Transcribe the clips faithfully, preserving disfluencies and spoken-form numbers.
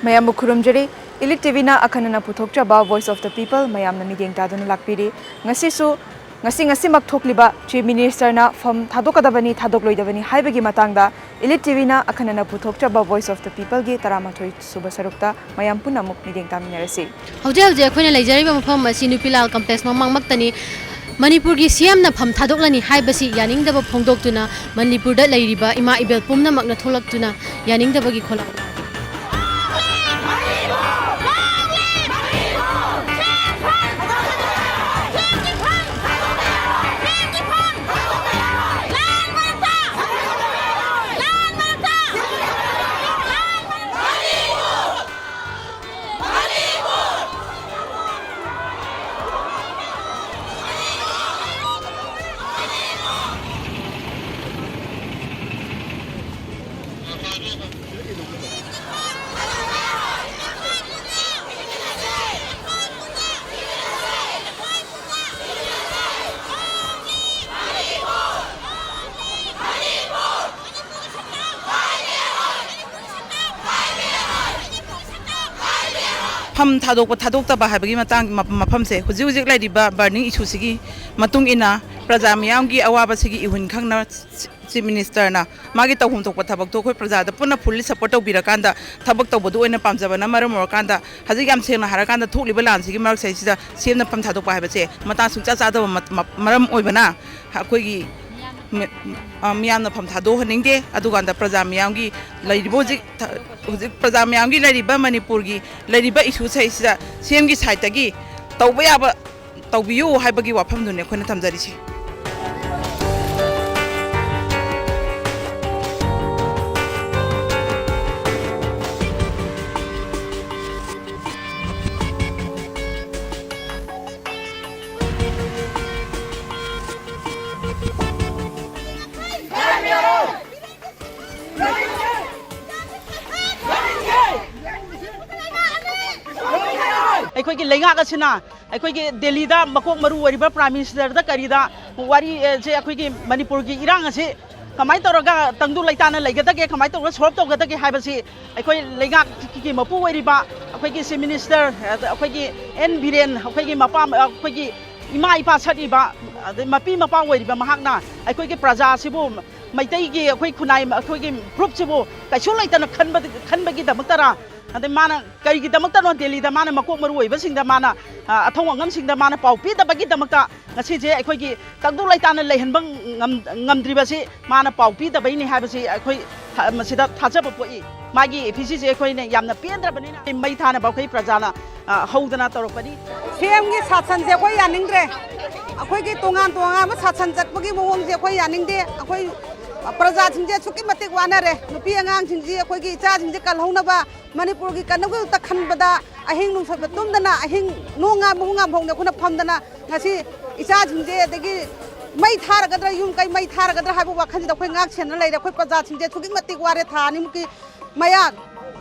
ꯃꯌꯥꯝꯕꯨ ꯈꯨꯔꯨꯝꯖꯔꯤ꯫ Elite ꯇꯤꯚꯤꯅ ꯑꯈꯟꯅꯅ ꯄꯨꯊꯣꯛꯆꯕ Voice of the People ꯃꯌꯥꯝꯅ ꯃꯤꯠꯌꯦꯡ ꯇꯥꯗꯨꯅ ꯂꯥꯛꯄꯤꯔꯤ꯫ ꯉꯁꯤꯁꯨ, ꯉꯁꯤ, ꯉꯁꯤꯃꯛ ꯊꯣꯛꯂꯤꯕ Chief Ministerꯅ ꯐꯝ ꯊꯥꯗꯣꯛꯀꯗꯕꯅꯤ, ꯊꯥꯗꯣꯛꯂꯣꯏꯗꯕꯅꯤ ꯍꯥꯏꯕꯒꯤ ꯃꯇꯥꯡꯗ Elite ꯇꯤꯚꯤꯅ ꯑꯈꯟꯅꯅ ꯄꯨꯊꯣꯛꯆꯕ Voice of the Peopleꯒꯤ ꯇꯔꯥꯃꯥꯊꯣꯏ ꯁꯨꯕ ꯁꯔꯨꯛꯇ ꯃꯌꯥꯝ ꯄꯨꯝꯅꯃꯛ ꯃꯤꯠꯌꯦꯡ ꯇꯥꯃꯤꯟꯅꯔꯁꯤ꯫ ꯍꯧꯖꯤꯛ ꯍꯧꯖꯤꯛ ꯑꯩꯈꯣꯏꯅ ꯂꯩꯖꯔꯤꯕ ꯃꯐꯝ ꯑꯁꯤ ꯅꯨꯄꯤꯂꯥꯜ ꯀꯝꯄ꯭ꯂꯦꯛꯁ ꯃꯃꯥꯡꯃꯛꯇꯅꯤ꯫ ꯃꯅꯤꯄꯨꯔꯒꯤ ꯁꯤ ꯑꯦꯝꯅ ꯐꯝ ꯊꯥꯗꯣꯛꯂꯅꯤ ꯍꯥꯏꯕꯁꯤ ꯌꯥꯅꯤꯡꯗꯕ ꯐꯣꯡꯗꯣꯛꯇꯨꯅ ꯃꯅꯤꯄꯨꯔꯗ ꯂꯩꯔꯤꯕ ꯏꯃꯥ ꯏꯕꯦꯜ ꯄꯨꯝꯅꯃꯛꯅ ꯊꯣꯛꯂꯛꯇꯨꯅ ꯌꯥꯅꯤꯡꯗꯕꯒꯤ ꯈꯣꯜꯂꯥꯎ ꯐꯝ ꯊꯥꯗꯣꯛꯄ ꯊꯥꯗꯣꯛꯇꯕ ꯍꯥꯏꯕꯒꯤ ꯃꯇꯥꯡ, ꯃ-, ꯃꯐꯝꯁꯦ, ꯍꯧꯖꯤꯛ ꯍꯧꯖꯤꯛ ꯂꯩꯔꯤꯕ burning issueꯁꯤꯒꯤ ꯃꯇꯨꯡ ꯏꯟꯅ ꯄ꯭ꯔꯖꯥ ꯃꯤꯌꯥꯝꯒꯤ ꯑꯋꯥꯕꯁꯤꯒꯤ ꯏꯍꯨꯟ ꯈꯪꯅ Chief Ministerꯅ ꯃꯥꯒꯤ ꯇꯧꯐꯝ ꯊꯣꯛꯄ ꯊꯕꯛꯇꯣ ꯑꯩꯈꯣꯏ ꯄ꯭ꯔꯖꯥꯗ ꯄꯨꯟꯅ fully support ꯇꯧꯕꯤꯔꯀꯥꯟꯗ ꯊꯕꯛ ꯇꯧꯕꯗꯨ ꯑꯣꯏꯅ ꯄꯥꯝꯖꯕꯅ ꯃꯔꯝ ꯑꯣꯏꯔꯀꯥꯟꯗ, ꯍꯧꯖꯤꯛ ꯌꯥꯝ ꯁꯦꯡꯅ ꯍꯥꯏꯔꯀꯥꯟꯗ ꯊꯣꯛꯂꯤꯕ ꯂꯥꯟꯁꯤꯒꯤ ꯃꯔꯛꯁꯤꯗꯩꯁꯤꯗ ꯁꯤ ꯑꯦꯝꯅ ꯐꯝ ꯊꯥꯗꯣꯛꯄ ꯍꯥꯏꯕꯁꯦ ꯃꯇꯥꯡ ꯁꯨꯡꯆꯥ ꯆꯥꯗꯕ ꯃ-, ꯃ-, ꯃꯔꯝ ꯑꯣꯏꯕꯅ ꯑꯩꯈꯣꯏꯒꯤ ꯃꯤ-, ꯑ, ꯃꯤꯌꯥꯝꯅ ꯐꯝ ꯊꯥꯗꯣꯛꯍꯟꯅꯤꯡꯗꯦ꯫ ꯑꯗꯨꯀꯥꯟꯗ ꯄ꯭ꯔꯖꯥ ꯃꯤꯌꯥꯝꯒꯤ ꯂꯩꯔꯤꯕ ꯍꯧꯖꯤꯛ ꯊ-, ꯍꯧꯖꯤꯛ ꯄ꯭ꯔꯖꯥ ꯃꯤꯌꯥꯝꯒꯤ ꯂꯩꯔꯤꯕ ꯃꯅꯤꯄꯨꯔꯒꯤ ꯂꯩꯔꯤꯕ issueꯁꯤꯗꯩꯁꯤꯗ ꯁꯤ ꯑꯦꯝꯒꯤ sideꯇꯒꯤ ꯇꯧꯕ ꯌꯥꯕ ꯇꯧꯕꯤꯌꯨ ꯍꯥꯏꯕꯒꯤ ꯋꯥꯐꯝꯗꯨꯅꯤ ꯑꯩꯈꯣꯏꯅ ꯊꯝꯖꯔꯤꯁꯦ꯫ ꯑꯩꯈꯣꯏꯒꯤ ꯂꯩꯉꯥꯛ ꯑꯁꯤꯅ ꯑꯩꯈꯣꯏꯒꯤ ꯗꯦꯜꯂꯤꯗ ꯃꯀꯣꯛ ꯃꯔꯨ ꯑꯣꯏꯔꯤꯕ Prime Ministerꯗ ꯀꯔꯤꯗ ꯋꯥꯔꯤ, ꯑꯦ, ꯁꯦ, ꯑꯩꯈꯣꯏꯒꯤ ꯃꯅꯤꯄꯨꯔꯒꯤ ꯏꯔꯥꯡ ꯑꯁꯤ ꯀꯃꯥꯏꯅ ꯇꯧꯔꯒ ꯇꯪꯗꯨ ꯂꯩꯇꯥꯅ ꯂꯩꯒꯗꯒꯦ, ꯀꯃꯥꯏꯅ ꯇꯧꯔꯒ ꯁꯣꯜꯕ ꯇꯧꯒꯗꯒꯦ ꯍꯥꯏꯕꯁꯤ ꯑꯩꯈꯣꯏ ꯂꯩꯉꯥꯛꯀꯤ ꯃꯄꯨ ꯑꯣꯏꯔꯤꯕ ꯑꯩꯈꯣꯏꯒꯤ ꯆꯤꯐ ꯃꯤꯅꯤꯁꯇꯔ, ꯑꯩꯈꯣꯏꯒꯤ ꯑꯦꯟ ꯕꯤꯔꯦꯟ, ꯑꯩꯈꯣꯏꯒꯤ ꯃꯄꯥ, ꯑꯩꯈꯣꯏꯒꯤ ꯏꯃꯥ ꯏꯄꯥ ꯁꯛꯏꯕ, ꯑꯗꯩ ꯃꯄꯤ ꯃꯄꯥ ꯑꯣꯏꯔꯤꯕ ꯃꯍꯥꯛꯅ ꯑꯩꯈꯣꯏꯒꯤ ꯄ꯭ꯔꯖꯥꯁꯤꯕꯨ, ꯃꯩꯇꯩꯒꯤ ꯑꯩꯈꯣꯏ ꯈꯨꯟꯅꯥꯏ, ꯑꯩꯈꯣꯏꯒꯤ ꯒ꯭ꯔꯨꯞꯁꯤꯕꯨ ꯀꯩꯁꯨ ꯂꯩꯇꯅ ꯈꯟꯕ, ꯈꯟꯕꯒꯤꯗꯃꯛꯇꯔꯥ? ꯑꯗꯩ ꯃꯥꯅ ꯀꯔꯤꯒꯤꯗꯃꯛꯇꯅꯣ ꯗꯦꯜꯂꯤꯗ ꯃꯥꯅ ꯃꯀꯣꯛ ꯃꯔꯨ ꯑꯣꯏꯕꯁꯤꯡꯗ ꯃꯥꯅ, ꯑ, ꯑꯊꯧ ꯑꯉꯝꯁꯤꯡꯗ ꯃꯥꯅ ꯄꯥꯎ ꯄꯤꯗꯕꯒꯤꯗꯃꯛꯇ ꯉꯁꯤꯁꯦ ꯑꯩꯈꯣꯏꯒꯤ ꯇꯪꯗꯨ ꯂꯩꯇꯥꯅ ꯂꯩꯍꯟꯕ ꯉꯝ-, ꯉꯝꯗ꯭ꯔꯤꯕꯁꯤ ꯃꯥꯅ ꯄꯥꯎ ꯄꯤꯗꯕꯩꯅꯤ ꯍꯥꯏꯕꯁꯤ ꯑꯩꯈꯣꯏ ꯊ-, ꯃꯁꯤꯗ ꯊꯥꯖꯕ ꯄꯣꯛꯏ꯫ ꯃꯥꯒꯤ ꯑꯦꯐꯤꯁꯤꯁꯦ ꯑꯩꯈꯣꯏꯅ ꯌꯥꯝꯅ ꯄꯦꯟꯗ꯭ꯔꯕꯅꯤꯅ ꯃꯩ ꯊꯥꯅꯕ ꯑꯩꯈꯣꯏ ꯄ꯭ꯔꯖꯥꯅ, ꯑ, ꯍꯧꯗꯅ ꯇꯧꯔꯛꯄꯅꯤ꯫ ꯁꯤ ꯑꯦꯝꯒꯤ ꯁꯥꯁꯟꯁꯦ ꯑꯩꯈꯣꯏ ꯌꯥꯅꯤꯡꯗ꯭ꯔꯦ꯫ ꯑꯩꯈꯣꯏꯒꯤ ꯇꯣꯉꯥꯟ ꯇꯣꯉꯥꯟꯕ ꯁꯥꯁꯟ ꯆꯠꯄꯒꯤ ꯃꯑꯣꯡꯁꯦ ꯑꯩꯈꯣꯏ ꯌꯥꯅꯤꯡꯗꯦ꯫ ꯑꯩꯈꯣꯏ ꯄ꯭ꯔꯖꯥꯁꯤꯡꯁꯦ ꯑꯁꯨꯛꯀꯤ ꯃꯇꯤꯛ ꯋꯥꯅꯔꯦ꯫ ꯅꯨꯄꯤ ꯑꯉꯥꯡꯁꯤꯡꯁꯤ, ꯑꯩꯈꯣꯏꯒꯤ ꯏꯆꯥꯁꯤꯡꯁꯦ ꯀꯜꯍꯧꯅꯕ, ꯃꯅꯤꯄꯨꯔꯒꯤ ꯀꯟꯅꯕꯒꯤꯗꯃꯛꯇ ꯈꯟꯕꯗ ꯑꯍꯤꯡ ꯅꯨꯡꯁꯣꯏꯕ ꯇꯨꯝꯗꯅ, ꯑꯍꯤꯡ ꯅꯣꯡ ꯉꯥꯟꯕ ꯉꯥꯟꯐꯧꯅꯦ ꯑꯩꯈꯣꯏꯅ ꯐꯝꯗꯅ ꯉꯁꯤ ꯏꯆꯥꯁꯤꯡꯁꯦ, ꯑꯗꯒꯤ ꯃꯩ ꯊꯥꯔꯒꯗ꯭ꯔꯥ, ꯌꯨꯝ ꯀꯩ ꯃꯩ ꯊꯥꯔꯒꯗ꯭ꯔꯥ ꯍꯥꯏꯕ ꯋꯥꯈꯜꯁꯤꯗ ꯑꯩꯈꯣꯏ ꯉꯥꯛ ꯁꯦꯟꯅ ꯂꯩꯔꯦ꯫ ꯑꯩꯈꯣꯏ ꯄ꯭ꯔꯖꯥꯁꯤꯡꯁꯦ ꯑꯁꯨꯛꯀꯤ ꯃꯇꯤꯛ ꯋꯥꯔꯦ꯫ ꯊꯥ ꯑꯅꯤꯃꯨꯛꯀꯤ ꯃꯌꯥ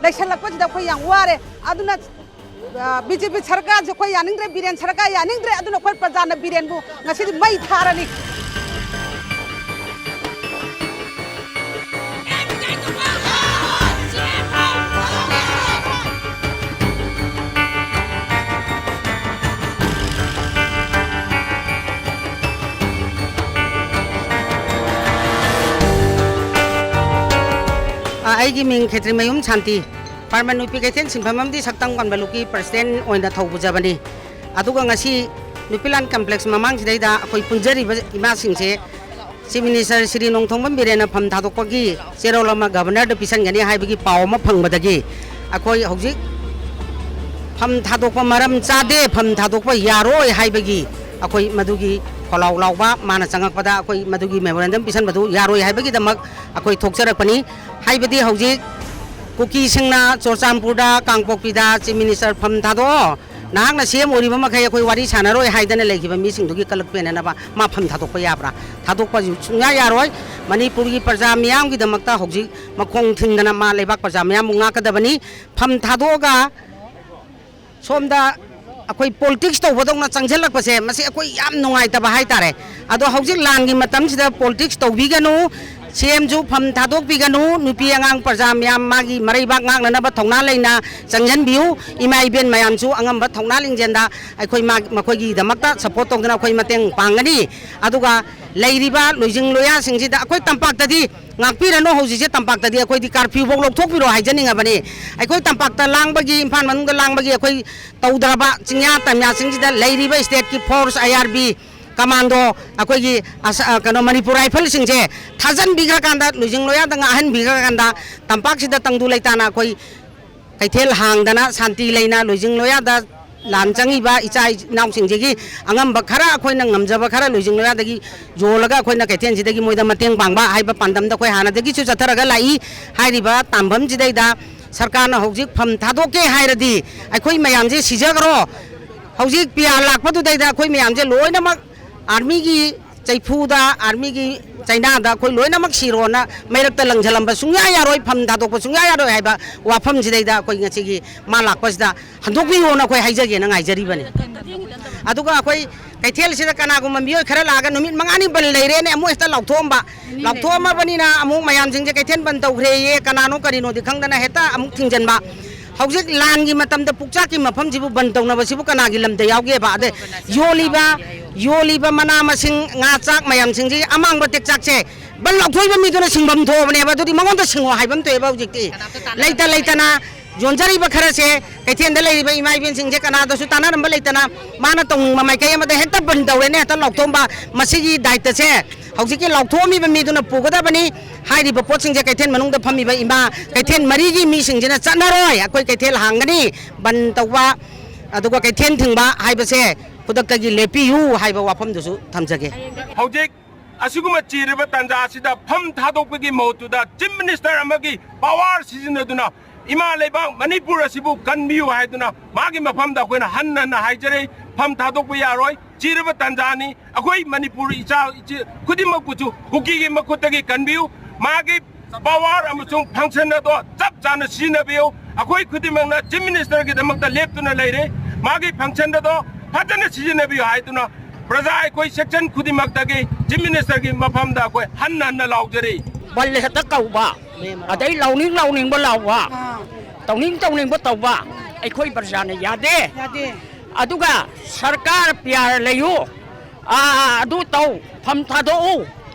ꯂꯩꯁꯜꯂꯛꯄꯁꯤꯗ ꯑꯩꯈꯣꯏ ꯌꯥꯝ ꯋꯥꯔꯦ꯫ ꯑꯗꯨꯅ, ꯑ, ꯕꯤ ꯖꯦ ꯄꯤ ꯁꯔꯀꯥꯔꯁꯦ ꯑꯩꯈꯣꯏ ꯌꯥꯅꯤꯡꯗ꯭ꯔꯦ, ꯕꯤꯔꯦꯟ ꯁꯔꯀꯥꯔ ꯌꯥꯅꯤꯡꯗ꯭ꯔꯦ꯫ ꯑꯗꯨꯅ ꯑꯩꯈꯣꯏ ꯄ꯭ꯔꯖꯥꯅ ꯕꯤꯔꯦꯟꯕꯨ ꯉꯁꯤꯗꯤ ꯃꯩ ꯊꯥꯔꯅꯤ꯫ ꯑ, ꯑꯩꯒꯤ ꯃꯤꯡ ꯈꯦꯇ꯭ꯔꯤꯃꯌꯨꯝ ꯁꯥꯟꯇꯤ, ꯄꯔꯃꯟ ꯅꯨꯄꯤ ꯀꯩꯊꯦꯜ ꯁꯤꯟꯐꯝ ꯑꯃꯗꯤ ꯁꯛꯇꯝ ꯀꯟꯕ ꯂꯨꯞꯀꯤ ꯄ꯭ꯔꯁꯤꯗꯦꯟ ꯑꯣꯏꯅ ꯊꯧ ꯄꯨꯖꯕꯅꯤ꯫ ꯑꯗꯨꯒ ꯉꯁꯤ ꯅꯨꯄꯤꯂꯥꯟ ꯀꯝꯄ꯭ꯂꯦꯛꯁ ꯃꯃꯥꯡꯁꯤꯗꯩꯗ ꯑꯩꯈꯣꯏ ꯄꯨꯟꯖꯔꯤꯕ ꯏꯃꯥꯁꯤꯡꯁꯦ ꯆꯤꯐ ꯃꯤꯅꯤꯁꯇꯔ ꯁ꯭ꯔꯤ ꯅꯣꯡꯊꯣꯝꯕꯝ ꯕꯤꯔꯦꯟꯅ ꯐꯝ ꯊꯥꯗꯣꯛꯄꯒꯤ ꯆꯦꯔꯣꯜ ꯑꯃ ꯒꯕꯔꯅꯔꯗ ꯄꯤꯁꯟꯒꯅꯤ ꯍꯥꯏꯕꯒꯤ ꯄꯥꯎ ꯑꯃ ꯐꯪꯕꯗꯒꯤ ꯑꯩꯈꯣꯏ ꯍꯧꯖꯤꯛ ꯐꯝ ꯊꯥꯗꯣꯛꯄ ꯃꯔꯝ ꯆꯥꯗꯦ, ꯐꯝ ꯊꯥꯗꯣꯛꯄ ꯌꯥꯔꯣꯏ ꯍꯥꯏꯕꯒꯤ ꯑꯩꯈꯣꯏ ꯃꯗꯨꯒꯤ ꯈꯣꯜꯂꯥꯎ ꯂꯥꯎꯕ ꯃꯥꯅ ꯆꯪꯉꯛꯄꯗ ꯑꯩꯈꯣꯏ ꯃꯗꯨꯒꯤ ꯃꯦꯃꯣꯔꯦꯟꯗꯝ ꯄꯤꯁꯟꯕꯗꯨ ꯌꯥꯔꯣꯏ ꯍꯥꯏꯕꯒꯤꯗꯃꯛ ꯑꯩꯈꯣꯏ ꯊꯣꯛꯆꯔꯛꯄꯅꯤ꯫ ꯍꯥꯏꯕꯗꯤ ꯍꯧꯖꯤꯛ ꯀꯨꯀꯤꯁꯤꯡꯅ ꯆꯨꯔꯆꯥꯟꯄꯨꯔꯗ, ꯀꯥꯡꯄꯣꯛꯄꯤꯗ ꯆꯤꯐ ꯃꯤꯅꯤꯁꯇꯔ ꯐꯝ ꯊꯥꯗꯣꯛꯑꯣ, ꯅꯍꯥꯛꯅ ꯁꯤ ꯑꯦꯝ ꯑꯣꯏꯔꯤꯕ ꯃꯈꯩ ꯑꯩꯈꯣꯏ ꯋꯥꯔꯤ ꯁꯥꯟꯅꯔꯣꯏ ꯍꯥꯏꯗꯅ ꯂꯩꯈꯤꯕ ꯃꯤꯁꯤꯡꯗꯨꯒꯤ ꯀꯂꯛ ꯄꯦꯟꯅꯅꯕ ꯃꯥ ꯐꯝ ꯊꯥꯗꯣꯛꯄ ꯌꯥꯕ꯭ꯔꯥ? ꯊꯥꯗꯣꯛꯄꯁꯨ ꯁꯨꯡꯌꯥ ꯌꯥꯔꯣꯏ꯫ ꯃꯅꯤꯄꯨꯔꯒꯤ ꯄ꯭ꯔꯖꯥ ꯃꯤꯌꯥꯝꯒꯤꯗꯃꯛꯇ ꯍꯧꯖꯤꯛ ꯃꯈꯣꯡ ꯊꯤꯟꯗꯅ ꯃꯥ ꯂꯩꯕꯥꯛ ꯄ꯭ꯔꯖꯥ ꯃꯤꯌꯥꯝꯕꯨ ꯉꯥꯛꯀꯗꯕꯅꯤ꯫ ꯐꯝ ꯊꯥꯗꯣꯛꯑꯒ ꯁꯣꯝꯗ ꯑꯩꯈꯣꯏ ꯄꯣꯂꯤꯇꯤꯛꯁ ꯇꯧꯕꯗꯧꯅ ꯆꯪꯁꯤꯜꯂꯛꯄꯁꯦ, ꯃꯁꯤ ꯑꯩꯈꯣꯏ ꯌꯥꯝ ꯅꯨꯡꯉꯥꯏꯇꯕ ꯍꯥꯏꯇꯥꯔꯦ꯫ ꯑꯗꯣ ꯍꯧꯖꯤꯛ ꯂꯥꯟꯒꯤ ꯃꯇꯝꯁꯤꯗ ꯄꯣꯂꯤꯇꯤꯛꯁ ꯇꯧꯕꯤꯒꯅꯨ, ꯁꯤ ꯑꯦꯝꯁꯨ ꯐꯝ ꯊꯥꯗꯣꯛꯄꯤꯒꯅꯨ, ꯅꯨꯄꯤ ꯑꯉꯥꯡ ꯄ꯭ꯔꯖꯥ ꯃꯌꯥꯝ ꯃꯥꯒꯤ ꯃꯔꯩꯕꯥꯛ ꯉꯥꯛꯅꯅꯕ ꯊꯧꯅꯥ ꯂꯩꯅ ꯆꯪꯁꯤꯟꯕꯤꯌꯨ꯫ ꯏꯃꯥ ꯏꯕꯦꯟ ꯃꯌꯥꯝꯁꯨ ꯑꯉꯝꯕ ꯊꯧꯅꯥ ꯂꯤꯡꯖꯦꯜꯗ ꯑꯩꯈꯣꯏ ꯃꯥ-, ꯃꯈꯣꯏꯒꯤꯗꯃꯛꯇ ꯁꯞꯄꯣꯔꯠ ꯇꯧꯗꯅ ꯑꯩꯈꯣꯏ ꯃꯇꯦꯡ ꯄꯥꯡꯒꯅꯤ꯫ ꯑꯗꯨꯒ ꯂꯩꯔꯤꯕ ꯂꯣꯏꯖꯤꯡ ꯂꯣꯌꯥꯁꯤꯡꯁꯤꯗ ꯑꯩꯈꯣꯏ ꯇꯝꯄꯥꯛꯇꯗꯤ ꯉꯥꯛꯄꯤꯔꯅꯨ, ꯍꯧꯖꯤꯛꯁꯦ ꯇꯝꯄꯥꯛꯇꯗꯤ ꯑꯩꯈꯣꯏꯗꯤ ꯀꯥꯔꯐ꯭ꯌꯨꯐꯧ ꯂꯧꯊꯣꯛꯄꯤꯔꯣ ꯍꯥꯏꯖꯅꯤꯡꯉꯕꯅꯤ꯫ ꯑꯩꯈꯣꯏ ꯇꯝꯄꯥꯛꯇ ꯂꯥꯡꯕꯒꯤ, ꯏꯝꯐꯥꯜ ꯃꯅꯨꯡꯗ ꯂꯥꯡꯕꯒꯤ ꯑꯩꯈꯣꯏ ꯇꯧꯗ꯭ꯔꯕ ꯆꯤꯡꯌꯥ ꯇꯝꯌꯥꯁꯤꯡꯁꯤꯗ ꯂꯩꯔꯤꯕ ꯁ꯭ꯇꯦꯠꯀꯤ ꯐꯣꯔꯁ, ꯑꯥꯏ ꯑꯥꯔ ꯕꯤ, ꯀꯃꯥꯟꯗꯣ, ꯑꯩꯈꯣꯏꯒꯤ ꯑꯁ-, ꯑ, ꯀꯩꯅꯣ, ꯃꯅꯤꯄꯨꯔ ꯔꯥꯏꯐꯜꯁꯤꯡꯁꯦ ꯊꯥꯖꯟꯕꯤꯈ꯭ꯔꯀꯥꯟꯗ, ꯂꯣꯏꯖꯤꯡ ꯂꯣꯌꯥꯗ ꯉꯥꯛꯍꯟꯕꯤꯈ꯭ꯔꯀꯥꯟꯗ, ꯇꯝꯄꯥꯛꯁꯤꯗ ꯇꯪꯗꯨ ꯂꯩꯇꯥꯅ ꯑꯩꯈꯣꯏ ꯀꯩꯊꯦꯜ ꯍꯥꯡꯗꯅ ꯁꯥꯟꯇꯤ ꯂꯩꯅ ꯂꯣꯏꯖꯤꯡ ꯂꯣꯌꯥꯗ ꯂꯥꯟ ꯆꯪꯉꯤꯕ ꯏꯆꯥ ꯏꯅꯥꯎꯁꯤꯡꯁꯤꯒꯤ ꯑꯉꯝꯕ ꯈꯔ, ꯑꯩꯈꯣꯏꯅ ꯉꯝꯖꯕ ꯈꯔ ꯂꯣꯏꯖꯤꯡ ꯂꯣꯌꯥꯗꯒꯤ ꯌꯣꯜꯂꯒ ꯑꯩꯈꯣꯏꯅ ꯀꯩꯊꯦꯜꯁꯤꯗꯒꯤ ꯃꯣꯏꯗ ꯃꯇꯦꯡ ꯄꯥꯡꯕ ꯍꯥꯏꯕ ꯄꯥꯟꯗꯝꯗ ꯑꯩꯈꯣꯏ ꯍꯥꯟꯅꯗꯒꯤꯁꯨ ꯆꯠꯊꯔꯒ ꯂꯥꯛꯏ꯫ ꯍꯥꯏꯔꯤꯕ ꯇꯥꯟꯐꯝꯁꯤꯗꯩꯗ ꯁꯔꯀꯥꯔꯅ ꯍꯧꯖꯤꯛ ꯐꯝ ꯊꯥꯗꯣꯛꯀꯦ ꯍꯥꯏꯔꯗꯤ ꯑꯩꯈꯣꯏ ꯃꯌꯥꯝꯁꯦ ꯁꯤꯖꯈ꯭ꯔꯣ꯫ ꯍꯧꯖꯤꯛ ꯄꯤ ꯑꯥꯔ ꯂꯥꯛꯄꯗꯨꯗꯩꯗ ꯑꯩꯈꯣꯏ ꯃꯌꯥꯝꯁꯦ ꯂꯣꯏꯅꯃꯛ ꯑꯥꯔꯃꯤꯒꯤ ꯆꯩꯐꯨꯗ, ꯑꯥꯔꯃꯤꯒꯤ ꯆꯩꯅꯥꯗ ꯑꯩꯈꯣꯏ ꯂꯣꯏꯅꯃꯛ ꯁꯤꯔꯣꯅ ꯃꯩꯔꯛꯇ ꯂꯪꯁꯤꯜꯂꯝꯕ ꯁꯨꯡꯌꯥ ꯌꯥꯔꯣꯏ, ꯐꯝ ꯊꯥꯗꯣꯛꯄ ꯁꯨꯡꯌꯥ ꯌꯥꯔꯣꯏ ꯍꯥꯏꯕ ꯋꯥꯐꯝꯁꯤꯗꯩꯗ ꯑꯩꯈꯣꯏ ꯉꯁꯤꯒꯤ ꯃꯥ ꯂꯥꯛꯄꯁꯤꯗ ꯍꯟꯗꯣꯛꯄꯤꯌꯣꯅ ꯑꯩꯈꯣꯏ ꯍꯥꯏꯖꯒꯦꯅ ꯉꯥꯏꯖꯔꯤꯕꯅꯤ꯫ ꯑꯗꯨꯒ ꯑꯩꯈꯣꯏ ꯀꯩꯊꯦꯜꯁꯤꯗ ꯀꯅꯥꯒꯨꯝꯕ ꯃꯤꯑꯣꯏ ꯈꯔ ꯂꯥꯛꯑꯒ ꯅꯨꯃꯤꯠ ꯃꯉꯥꯅꯤ ꯕꯟ ꯂꯩꯔꯦꯅꯦ, ꯑꯃꯨꯛ ꯍꯦꯛꯇ ꯂꯥꯎꯊꯣꯛꯑꯝꯕ, ꯂꯥꯎꯊꯣꯛꯑꯝꯃꯕꯅꯤꯅ ꯑꯃꯨꯛ ꯃꯌꯥꯝꯁꯤꯡꯁꯦ ꯀꯩꯊꯦꯜ ꯕꯟ ꯇꯧꯈ꯭ꯔꯦꯌꯦ, ꯀꯅꯥꯅꯣ ꯀꯔꯤꯅꯣꯗꯤ ꯈꯪꯗꯅ ꯍꯦꯛꯇ ꯑꯃꯨꯛ ꯊꯤꯡꯖꯤꯟꯕ꯫ ꯍꯧꯖꯤꯛ ꯂꯥꯟꯒꯤ ꯃꯇꯝꯗ ꯄꯨꯛꯆꯥꯛꯀꯤ ꯃꯐꯝꯁꯤꯕꯨ ꯕꯟ ꯇꯧꯅꯕꯁꯤꯕꯨ ꯀꯅꯥꯒꯤ ꯂꯝꯗ ꯌꯥꯎꯒꯦꯕ? ꯑꯗꯩ ꯌꯣꯜꯂꯤꯕ, ꯌꯣꯜꯂꯤꯕ ꯃꯅꯥ ꯃꯁꯤꯡ, ꯉꯥ ꯆꯥꯛ ꯃꯌꯥꯝꯁꯤꯡꯁꯤ, ꯑꯃꯥꯡꯕ ꯇꯦꯛꯆꯥꯛꯁꯦ ꯕꯟ ꯂꯥꯎꯊꯣꯛꯏꯕ ꯃꯤꯗꯨꯅ ꯁꯤꯡꯐꯝ ꯊꯣꯛꯑꯕꯅꯦꯕ꯫ ꯑꯗꯨꯗꯤ ꯃꯉꯣꯟꯗ ꯁꯤꯡꯉꯣ ꯍꯥꯏꯕ ꯑꯃ ꯊꯣꯛꯑꯦꯕ ꯍꯧꯖꯤꯛꯇꯤ꯫ ꯂꯩꯇ ꯂꯩꯇꯅ ꯌꯣꯟꯖꯔꯤꯕ ꯈꯔꯁꯦ, ꯀꯩꯊꯦꯜꯗ ꯂꯩꯔꯤꯕ ꯏꯃꯥ ꯏꯕꯦꯟꯁꯤꯡꯁꯦ ꯀꯅꯥꯗꯁꯨ ꯇꯥꯟꯅꯔꯝꯕ ꯂꯩꯇꯅ, ꯃꯥꯅ ꯇꯧꯅꯤꯡꯕ ꯃꯥꯏꯀꯩ ꯑꯃꯗ ꯍꯦꯛꯇ ꯕꯟ ꯇꯧꯔꯦꯅꯦ, ꯍꯦꯛꯇ ꯂꯥꯎꯊꯣꯛꯑꯝꯕ꯫ ꯃꯁꯤꯒꯤ ꯗꯥꯏꯇꯁꯦ ꯍꯧꯖꯤꯛꯀꯤ ꯂꯥꯎꯊꯣꯛꯑꯝꯃꯤꯕ ꯃꯤꯗꯨꯅ ꯄꯨꯒꯗꯕꯅꯤ꯫ ꯍꯥꯏꯔꯤꯕ ꯄꯣꯠꯁꯤꯡꯁꯦ ꯀꯩꯊꯦꯜ ꯃꯅꯨꯡꯗ ꯐꯝꯃꯤꯕ ꯏꯃꯥ, ꯀꯩꯊꯦꯜ ꯃꯔꯤꯒꯤ ꯃꯤꯁꯤꯡꯁꯤꯅ ꯆꯠꯅꯔꯣꯏ, ꯑꯩꯈꯣꯏ ꯀꯩꯊꯦꯜ ꯍꯥꯡꯒꯅꯤ, ꯕꯟ ꯇꯧꯕ, ꯑꯗꯨꯒ ꯀꯩꯊꯦꯜ ꯊꯤꯡꯕ ꯍꯥꯏꯕꯁꯦ ꯈꯨꯗꯛꯇꯒꯤ ꯂꯦꯞꯄꯤꯌꯨ ꯍꯥꯏꯕ ꯋꯥꯐꯝꯗꯨꯁꯨ ꯊꯝꯖꯒꯦ꯫ ꯍꯧꯖꯤꯛ ꯑꯁꯤꯒꯨꯝꯕ ꯆꯤꯔꯕ ꯇꯥꯟꯖꯥ ꯑꯁꯤꯗ ꯐꯝ ꯊꯥꯗꯣꯛꯄꯒꯤ ꯃꯍꯨꯠꯇꯨꯗ ꯆꯤꯐ ꯃꯤꯅꯤꯁꯇꯔ ꯑꯃꯒꯤ ꯄꯋꯥꯔ ꯁꯤꯖꯤꯟꯅꯗꯨꯅ ꯏꯃꯥ ꯂꯩꯕꯥꯛ ꯃꯅꯤꯄꯨꯔ ꯑꯁꯤꯕꯨ ꯀꯟꯕꯤꯌꯨ ꯍꯥꯏꯗꯨꯅ ꯃꯥꯒꯤ ꯃꯐꯝꯗ ꯑꯩꯈꯣꯏꯅ ꯍꯟꯅ ꯍꯟꯅ ꯍꯥꯏꯖꯔꯤ꯫ ꯐꯝ ꯊꯥꯗꯣꯛꯄ ꯌꯥꯔꯣꯏ, ꯆꯤꯔꯕ ꯇꯥꯟꯖꯥꯅꯤ꯫ ꯑꯩꯈꯣꯏ ꯃꯅꯤꯄꯨꯔ ꯏꯆꯥ ꯏꯆꯦ ꯈꯨꯗꯤꯡꯃꯛꯄꯨꯁꯨ ꯀꯨꯀꯤꯒꯤ ꯃꯈꯨꯠꯇꯒꯤ ꯀꯟꯕꯤꯌꯨ꯫ ꯃꯥꯒꯤ ꯄꯋꯥꯔ ꯑꯃꯁꯨꯡ ꯐꯪꯁꯟ ꯑꯗꯣ ꯆꯞ ꯆꯥꯅ ꯁꯤꯖꯤꯟꯅꯕꯤꯌꯨ꯫ ꯑꯩꯈꯣꯏ ꯈꯨꯗꯤꯡꯃꯛꯅ ꯆꯤꯐ ꯃꯤꯅꯤꯁꯇꯔꯒꯤꯗꯃꯛꯇ ꯂꯦꯞꯇꯨꯅ ꯂꯩꯔꯦ꯫ ꯃꯥꯒꯤ ꯐꯪꯁꯟ ꯑꯗꯣ ꯐꯖꯅ ꯁꯤꯖꯤꯟꯅꯕꯤꯌꯨ ꯍꯥꯏꯗꯨꯅ ꯄ꯭ꯔꯖꯥ ꯑꯩꯈꯣꯏ ꯁꯦꯛꯁꯟ ꯈꯨꯗꯤꯡꯃꯛꯇꯒꯤ ꯆꯤꯐ ꯃꯤꯅꯤꯁꯇꯔꯒꯤ ꯃꯐꯝꯗ ꯑꯩꯈꯣꯏ ꯍꯟꯅ ꯍꯟꯅ ꯂꯥꯎꯖꯔꯤ꯫ ꯕꯟ ꯍꯦꯛꯇ ꯀꯧꯕ, ꯑꯗꯩ ꯂꯥꯎꯅꯤꯡ ꯂꯥꯎꯅꯤꯡꯕ ꯂꯥꯎꯕ, ꯑꯥ꯫ ꯇꯧꯅꯤꯡ ꯇꯧꯅꯤꯡꯕ ꯇꯧꯕ ꯑꯩꯈꯣꯏ ꯄ꯭ꯔꯖꯥꯅ ꯌꯥꯗꯦ꯫ ꯌꯥꯗꯦ꯫ ꯑꯗꯨꯒ ꯁꯔꯀꯥꯔ ꯄꯤꯌꯥꯔ ꯂꯩꯌꯨ, ꯑꯥ, ꯑꯗꯨ ꯇꯧ, ꯐꯝ ꯊꯥꯗꯣꯛꯎ꯫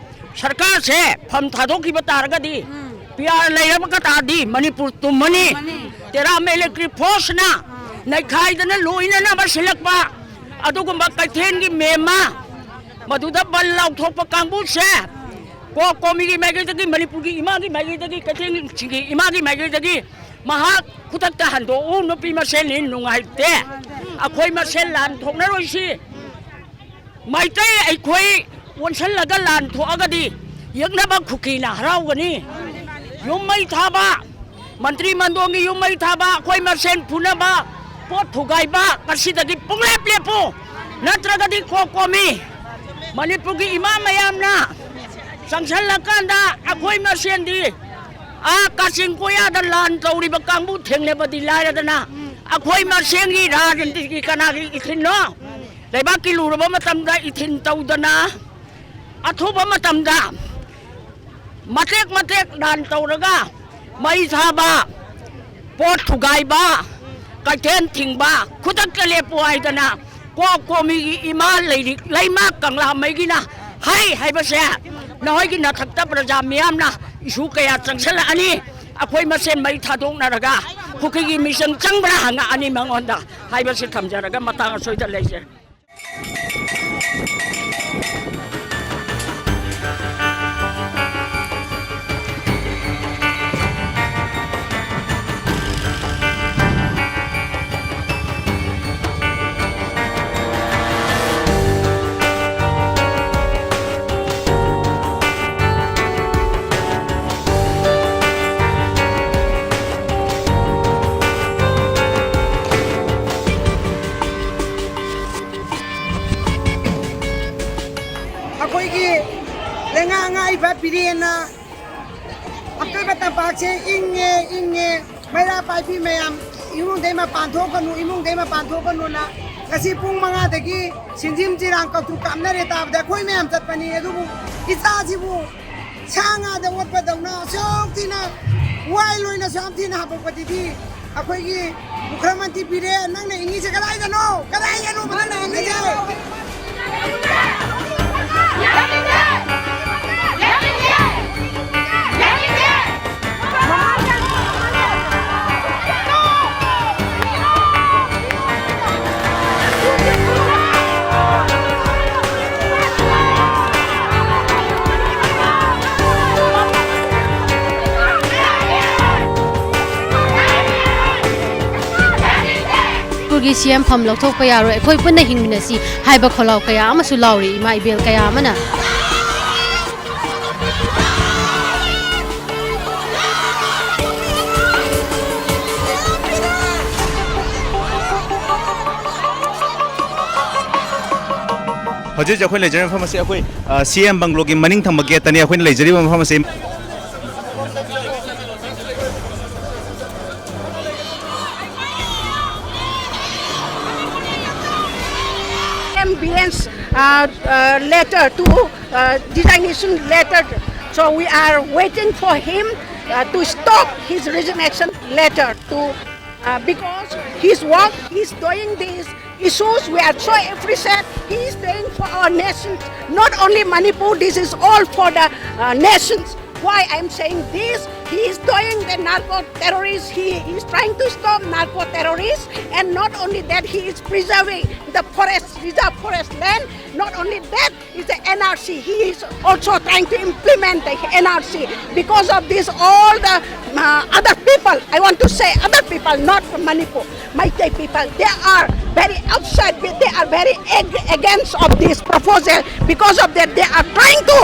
ꯁꯔꯀꯥꯔꯁꯦ ꯐꯝ ꯊꯥꯗꯣꯛꯈꯤꯕ ꯇꯥꯔꯒꯗꯤ, ꯎꯝ꯫ ꯄꯤꯌꯥꯔ ꯂꯩꯔꯕ ꯇꯥꯔꯗꯤ ꯃꯅꯤꯄꯨꯔ ꯇꯨꯝꯃꯅꯤ꯫ ꯇꯨꯝꯃꯅꯤ꯫ ꯇꯦꯔꯥ ꯃꯦꯂꯦ ꯀ꯭ꯔꯤꯐꯣꯁꯅ ꯑꯥ꯫ ꯅꯩꯈꯥꯏꯗꯅ ꯂꯣꯏꯅꯅꯕ ꯁꯤꯜꯂꯛꯄ ꯑꯗꯨꯒꯨꯝꯕ ꯀꯩꯊꯦꯜꯒꯤ ꯃꯦꯝꯃ, ꯃꯗꯨꯗ ꯕꯟ ꯂꯥꯎꯊꯣꯛꯄ ꯀꯥꯡꯕꯨꯁꯦ, ꯀꯣ ꯀꯣꯃꯤꯒꯤ ꯃꯥꯏꯀꯩꯗꯒꯤ, ꯃꯅꯤꯄꯨꯔꯒꯤ ꯏꯃꯥꯒꯤ ꯃꯥꯏꯀꯩꯗꯒꯤ, ꯀꯩꯊꯦꯜꯁꯤꯡꯒꯤ ꯏꯃꯥꯒꯤ ꯃꯥꯏꯀꯩꯗꯒꯤ ꯃꯍꯥꯛ ꯈꯨꯗꯛꯇ ꯍꯟꯗꯣꯛꯎ꯫ ꯅꯨꯄꯤ ꯃꯁꯦꯟꯅꯤ, ꯅꯨꯡꯉꯥꯏꯇꯦ꯫ ꯑꯩꯈꯣꯏ ꯃꯁꯦꯟ ꯂꯥꯟ ꯊꯣꯛꯅꯔꯣꯏꯁꯤ꯫ ꯃꯩꯇꯩ ꯑꯩꯈꯣꯏ ꯑꯣꯟꯁꯜꯂꯒ ꯂꯥꯟ ꯊꯣꯛꯑꯒꯗꯤ ꯌꯦꯛꯅꯕ ꯈꯨꯀꯤꯅ ꯍꯔꯥꯎꯒꯅꯤ꯫ ꯌꯨꯝ ꯃꯩ ꯊꯥꯕ, ꯃꯟꯇ꯭ꯔꯤ ꯃꯟꯗꯣꯟꯒꯤ ꯌꯨꯝ ꯃꯩ ꯊꯥꯕ, ꯑꯩꯈꯣꯏ ꯃꯁꯦꯟ ꯐꯨꯅꯕ, ꯄꯣꯠ ꯊꯨꯒꯥꯏꯕ, ꯉꯁꯤꯗꯒꯤ ꯄꯨꯡꯂꯦꯞ ꯂꯦꯞꯄꯨ꯫ ꯅꯠꯇ꯭ꯔꯒꯗꯤ ꯀꯣ ꯀꯣꯃꯤ ꯃꯅꯤꯄꯨꯔꯒꯤ ꯏꯃꯥ ꯃꯌꯥꯝꯅ ꯆꯪꯁꯜꯂꯀꯥꯟꯗ ꯑꯩꯈꯣꯏ ꯃꯁꯦꯟꯗꯤ ꯑꯥ ꯀꯥꯆꯤꯟ ꯀꯣꯌꯥꯗ ꯂꯥꯟ ꯇꯧꯔꯤꯕ ꯀꯥꯡꯕꯨ ꯊꯦꯡꯅꯕꯗꯤ ꯂꯥꯏꯔꯗꯅ, ꯑꯩꯈꯣꯏ ꯃꯁꯦꯟꯒꯤ ꯔꯥꯖꯅꯤꯇꯤꯒꯤ ꯀꯅꯥꯒꯤ ꯏꯊꯤꯟꯅꯣ? ꯂꯩꯕꯥꯛꯀꯤ ꯂꯨꯔꯕ ꯃꯇꯝꯗ ꯏꯊꯤꯟ ꯇꯧꯗꯅ, ꯑꯊꯨꯕ ꯃꯇꯝꯗ ꯃꯇꯦꯛ ꯃꯇꯦꯛ ꯂꯥꯟ ꯇꯧꯔꯒ ꯃꯩ ꯊꯥꯕ, ꯄꯣꯠ ꯊꯨꯒꯥꯏꯕ, ꯀꯩꯊꯦꯜ ꯊꯤꯡꯕ, ꯈꯨꯗꯛꯇ ꯂꯦꯞꯄꯨ ꯍꯥꯏꯗꯅ ꯀꯣ ꯀꯣꯃꯤꯒꯤ ꯏꯃꯥ ꯂꯩꯔꯤꯛ ꯂꯩꯃ ꯀꯪꯂꯥꯃꯩꯒꯤꯅ ꯍꯥꯏ ꯍꯥꯏꯕꯁꯦ ꯅꯈꯣꯏꯒꯤ ꯅꯊꯛꯇ ꯄ꯭ꯔꯖꯥ ꯃꯤꯌꯥꯝꯅ ꯏꯁꯨ ꯀꯌꯥ ꯆꯪꯁꯤꯜꯂꯛꯑꯅꯤ꯫ ꯑꯩꯈꯣꯏ ꯃꯁꯦꯟ ꯃꯩ ꯊꯥꯗꯣꯛꯅꯔꯒ ꯀꯨꯀꯤꯒꯤ ꯃꯤꯆꯪ ꯆꯪꯕ꯭ꯔꯥ ꯍꯪꯉꯛꯑꯅꯤ ꯃꯉꯣꯟꯗ ꯍꯥꯏꯕꯁꯤ ꯊꯝꯖꯔꯒ ꯃꯇꯥꯡ ꯑꯁꯣꯏꯗ ꯂꯩꯖꯔꯦ꯫ ꯑꯩꯈꯣꯏꯒꯤ ꯂꯩꯉꯥꯛ ꯉꯥꯛꯏꯕ ꯕꯤꯔꯦꯟꯅ ꯑꯀꯣꯏꯕ ꯇꯝꯄꯥꯛꯁꯦ ꯏꯪꯉꯦ, ꯏꯪꯉꯦ, ꯃꯩꯔꯥ ꯄꯥꯏꯕꯤ ꯃꯌꯥꯝ ꯏꯃꯨꯡꯗꯩ ꯃꯄꯥꯟ ꯊꯣꯛꯀꯅꯨ, ꯏꯃꯨꯡꯗꯩ ꯃꯄꯥꯟ ꯊꯣꯛꯀꯅꯨꯅ ꯉꯁꯤ ꯄꯨꯡ ꯃꯉꯥꯗꯒꯤ ꯁꯤꯡꯖꯤꯝ ꯆꯤꯔꯥꯡ ꯀꯧꯇ꯭ꯔꯨ ꯀꯥꯞꯅꯔꯦ ꯇꯥꯕꯗ ꯑꯩꯈꯣꯏ ꯃꯌꯥꯝ ꯆꯠꯄꯅꯤ, ꯑꯗꯨꯕꯨ ꯏꯆꯥꯁꯤꯕꯨ ꯁꯥ ꯉꯥꯗ ꯑꯣꯠꯄꯗꯧꯅ ꯑꯁꯨꯛ ꯊꯤꯅ ꯋꯥꯏ ꯂꯣꯏꯅ ꯑꯁꯨꯛ ꯌꯥꯝ ꯊꯤꯅ ꯍꯥꯄꯛꯄꯗꯨꯗꯤ ꯑꯩꯈꯣꯏꯒꯤ ꯃꯨꯈ꯭ꯔꯃꯟꯇ꯭ꯔꯤ ꯕꯤꯔꯦꯟ, ꯅꯪꯅ ꯏꯪꯉꯤꯁꯦ ꯀꯗꯥꯏꯗꯅꯣ? ꯀꯗꯥꯏꯗꯅꯣꯕ ꯅꯪꯅ ꯏꯪꯉꯤꯁꯦ? ꯃꯅꯤꯄꯨꯔꯒꯤ ꯁꯤ ꯑꯦꯝ ꯐꯝ ꯂꯧꯊꯣꯛꯄ ꯌꯥꯔꯣꯏ, ꯑꯩꯈꯣꯏ ꯄꯨꯟꯅ ꯍꯤꯡꯃꯤꯟꯅꯁꯤ ꯍꯥꯏꯕ ꯈꯣꯜꯂꯥꯎ ꯀꯌꯥ ꯑꯃꯁꯨ ꯂꯥꯎꯔꯤ ꯏꯃꯥ ꯏꯕꯦꯜ ꯀꯌꯥ ꯑꯃꯅ꯫ ꯍꯧꯖꯤꯛ ꯍꯧꯖꯤꯛ ꯑꯩꯈꯣꯏ ꯂꯩꯖꯔꯤꯕ ꯃꯐꯝ ꯑꯁꯤ ꯑꯩꯈꯣꯏ, ꯑ, ꯁꯤ ꯑꯦꯝ ꯕꯪꯒ꯭ꯂꯣꯒꯤ ꯃꯅꯤꯡ ꯊꯪꯕ ꯒꯦꯠꯇꯅꯤ ꯑꯩꯈꯣꯏꯅ ꯂꯩꯖꯔꯤꯕ ꯃꯐꯝ ꯑꯁꯤ꯫ M B N's, uh, uh, letter to, uh, designation letter. So we are waiting for him, uh, to stop his resignation letter to, uh, because his work, he's doing these issues. We are so appreciate he is doing for our nations. Not only Manipur, this is all for the, uh, nations. Why I'm saying this? He is doing the narco terrorists. He is trying to stop narco terrorists. And not only that, he is preserving the forest, reserve forest land. Not only that, is the N R C. He is also trying to implement the N R C. Because of this, all the, uh, other people, I want to say other people, not from Manipur, Meitei people, they are very upset, they are very ag- against of this proposal. Because of that, they are trying to,